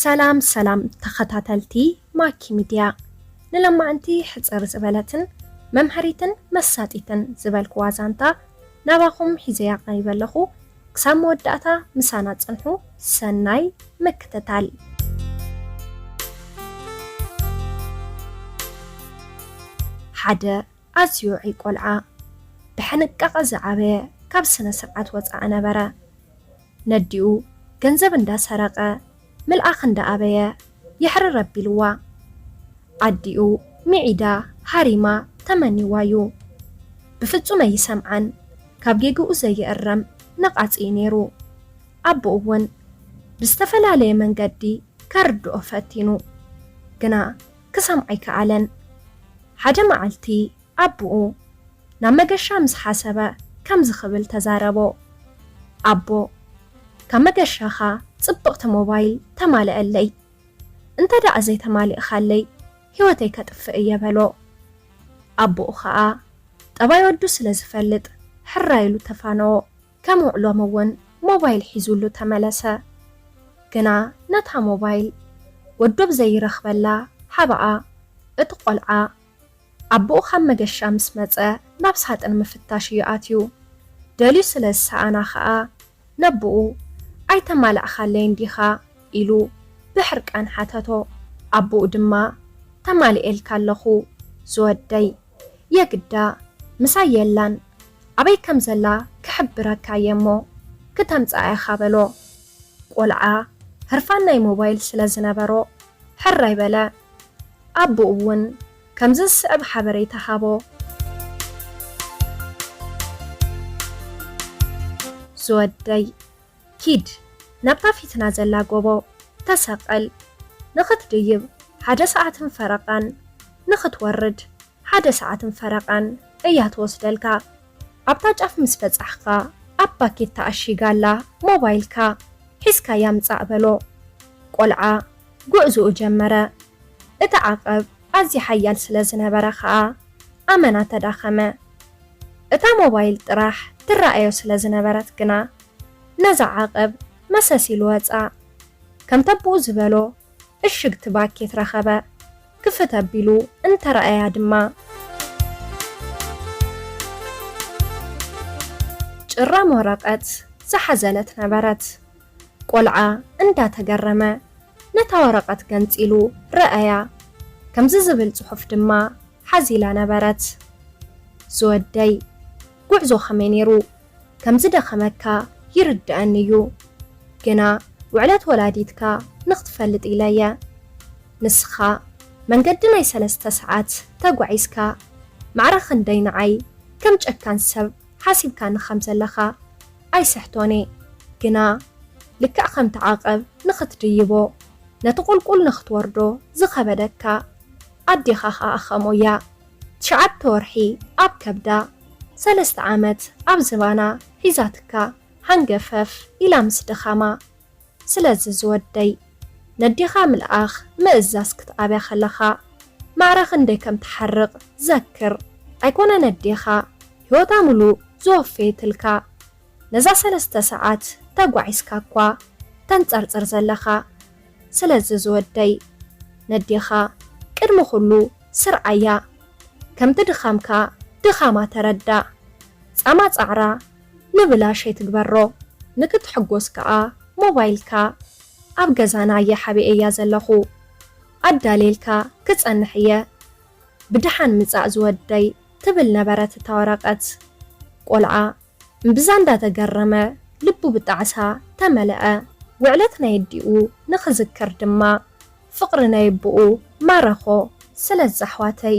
ሰላም ሰላም ተኸታተልቲ ማኪ ሚድያ፣ ንለማዕንቲ ሕጽር ዝበለትን መምሃሪትን መሳጢትን ዝበልኩዋ ዛንታ ናባኹም ሒዘያ ቀሪበ ኣለኹ። ክሳብ መወዳእታ ምሳና ጽንሑ። ሰናይ ምክትታል። ሓደ ኣዝዩ ውዑይ ቆልዓ፣ ብሕንቃቐ ዝዓበየ፣ ካብ ስነ ስርዓት ወጻኢ ነበረ። ነዲኡ ገንዘብ እንዳሰረቐ ምልኣኽ እንዳኣበየ የሕርር ኣቢልዋ። ኣዲኡ ሚዒዳ ሃሪማ ተመኒዋዩ። ብፍጹም ኣይሰምዓን። ካብ ጌግኡ ዘይእረም ነቓጺ እዩ ነይሩ። ኣቦኡ እውን ብዝተፈላለየ መንገዲ ከርድኦ ፈቲኑ፣ ግና ክሰምዖ ኣይከኣለን። ሓደ መዓልቲ ኣቦኡ ናብ መገሻ ምስ ሓሰበ ከምዚ ክብል ተዛረቦ፣ ኣቦ፣ ካብ መገሻኻ ጽብቕቲ ሞባይል ተማልኣለይ፣ እንተ ደኣ ዘይተማሊእኻለይ ህይወተይ ከጥፍእ እየ በሎ። ኣቦኡ ኸኣ ጠባይ ወዱ ስለ ዝፈልጥ ሕራይ ኢሉ ተፋነዎ። ከም ውዕሎም እውን ሞባይል ሒዙሉ ተመለሰ። ግና ነታ ሞባይል ወዱ ኣብ ዘይረኽበላ ሃብኣ። እቲ ቆልዓ ኣቦኡ ካብ መገሻ ምስ መጸ ናብ ሳጥን ምፍታሽ እዩ ኣትዩ። ደልዩ ስለ ዝሰኣና ኸኣ ነቦኡ፣ "ኣይተማላእኻለይን ዲኻ?" ኢሉ ብሕርቃን ሓተቶ። ኣቦኡ ድማ፣ "ተማሊኤልካ ኣለኹ ዝወደይ፣ የግዳ ምሳይ የላን፣ ኣበይ ከም ዘላ ክሕብረካ እየ እሞ ክተምጽኣ ኢኻ" በሎ። ቆልዓ ህርፋን ናይ ሞባይል ስለ ዝነበሮ ሕራይ በለ። ኣቦኡ እውን ከምዚ ዝስዕብ ሓበሬታ ሃቦ። ዝወደይ፣ ኪድ ናብታ ፊትና ዘላ ጎቦ ተሰቐል። ንኽትድይብ ሓደ ሰዓትን ፈረቓን፣ ንኽትወርድ ሓደ ሰዓትን ፈረቓን እያ ትወስደልካ። ኣብታ ጫፍ ምስ በጻሕካ፣ ኣብ ፓኬት ተኣሺጋ ኣላ ሞባይልካ፣ ሒዝካያ ምጻእ በሎ። ቆልዓ ጉዕዞኡ ጀመረ። እቲ ዓቐብ ኣዝዩ ሓያል ስለ ዝነበረ ኸኣ ኣመና ተዳኸመ። እታ ሞባይል ጥራሕ ትረኣዮ ስለ ዝነበረት ግና፣ ነዛ ዓቐብ መሰስ ኢሉ ወጻ። ከምቲ ኣቦኡ ዝበሎ፣ እሽግቲ ባኬት ረኸበ። ክፍት ኣቢሉ እንተረኣያ ድማ፣ ጭራም ወረቐት ዝሓዘለት ነበረት። ቆልዓ እንዳተገረመ ነታ ወረቐት ገንጺሉ ረኣያ። ከምዚ ዝብል ጽሑፍ ድማ ሓዚላ ነበረት። ዝወደይ፣ ጉዕዞ ከመይ ነይሩ? ከም ዝደኸመካ ይርድኣኒ እዩ፣ ግና ውዕለት ወላዲትካ ንኽትፈልጥ ኢለ እየ። ንስኻ መንገዲ ናይ ሰለስተ ሰዓት ተጓዒዝካ፣ ማዕረ ክንደይ ንዓይ ከም ጨካን ሰብ ሓሲብካኒ ከም ዘለኻ ኣይስሕቶን እየ። ግና ልክዕ ከምቲ ዓቐብ ንኽትድይቦ፣ ነቲ ቁልቁል ንኽትወርዶ ዝኸበደካ፣ ኣዴኻ ኸኣ ከምኡ እያ። ትሽዓተ ወርሒ ኣብ ከብዳ፣ ሰለስተ ዓመት ኣብ ዝባና ሒዛትካ፣ ሃንገፈፍ ኢላ ምስ ድኻማ። ስለዚ ዝወደይ፣ ነዴኻ ምልኣኽ ምእዛዝ ክትኣብያ ከለኻ፣ ማዕረ ክንደይ ከም ትሓርቕ ዘክር። ኣይኮነን ኣዴኻ ህይወታ ምሉእ ዝወፈየትልካ፣ ነዛ ሰለስተ ሰዓት ተጓዒዝካ እኳ ተንጸርጽር ዘለኻ። ስለዚ ዝወደይ፣ ነዴኻ ቅድሚ ኩሉ ስርዓያ። ከምቲ ድኻምካ ድኻማ ተረዳእ። ጻማ ጻዕራ ንብላሽ ኣይትግበሮ። ንክትሕጎስ ከኣ ሞባይልካ ኣብ ገዛና እየ ሓቢኤያ ዘለኹ። ኣዳልየልካ ክጸንሕ እየ። ብደሓን ምጻእ ዝወደይ፣ ትብል ነበረት እታ ወረቐት። ቆልዓ እምብዛ እንዳተገረመ፣ ልቡ ብጣዕሳ ተመልአ። ውዕለት ናይ ኣዲኡ ንኽዝክር ድማ፣ ፍቕሪ ናይ ኣቦኡ ማረኾ። ስለዚ ኣሕዋተይ፣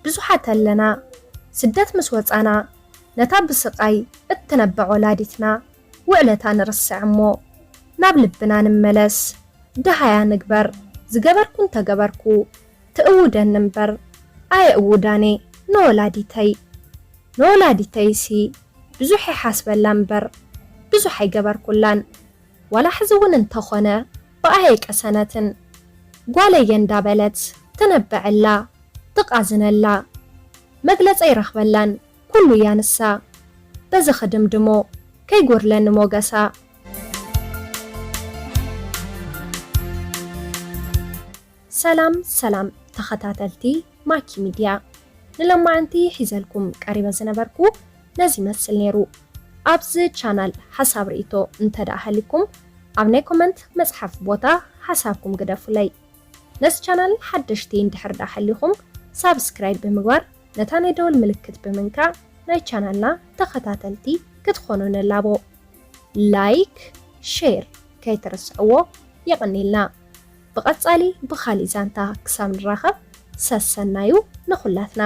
ብዙሓት ኣለና፣ ስደት ምስ ወጻና፣ ነታ ብስቓይ እትነብዕ ወላዲትና ውዕለታ ንርስዕ እሞ፣ ናብ ልብና ንመለስ። ደሃያ ንግበር። ዝገበርኩ እንተገበርኩ፣ ትእውደኒ እምበር ኣየእውዳን እየ ንወላዲተይ። ንወላዲተይሲ ብዙሕ ይሓስበላ እምበር ብዙሕ ኣይገበርኩላን። ዋላ ሕዚ እውን እንተኾነ ብኣይ ኣይቀሰነትን። ጓለየ እንዳበለት ትነብዐላ፣ ትቓዝነላ። መግለጺ ኣይረኽበላን፣ ኩሉ እያ ንሳ። በዚ ክድምድሞ፣ ከይጎድለኒ ሞገሳ። ሰላም ሰላም ተኸታተልቲ ማኪ ሚድያ፣ ንሎማዓንቲ ሒዘልኩም ቀሪበ ዝነበርኩ ነዚ ይመስል ነይሩ። ኣብዚ ቻናል ሓሳብ ርእይቶ እንተ ደኣ ሃሊኩም፣ ኣብ ናይ ኮመንት መጽሓፍ ቦታ ሓሳብኩም ግደፉለይ። ነዚ ቻናል ሓደሽቲ እንድሕር ደኣ ሃሊኹም፣ ሳብስክራይብ ብምግባር ነታ ናይ ደወል ምልክት ብምንካእ ናይ ቻናልና ተኸታተልቲ ክትኾኑ ንላቦ። ላይክ፣ ሼር ከይትርስዕዎ። የቐንየልና። ብቐጻሊ ብኻሊእ ዛንታ ክሳብ ንራኸብ ሰሰናዩ ንኹላትና።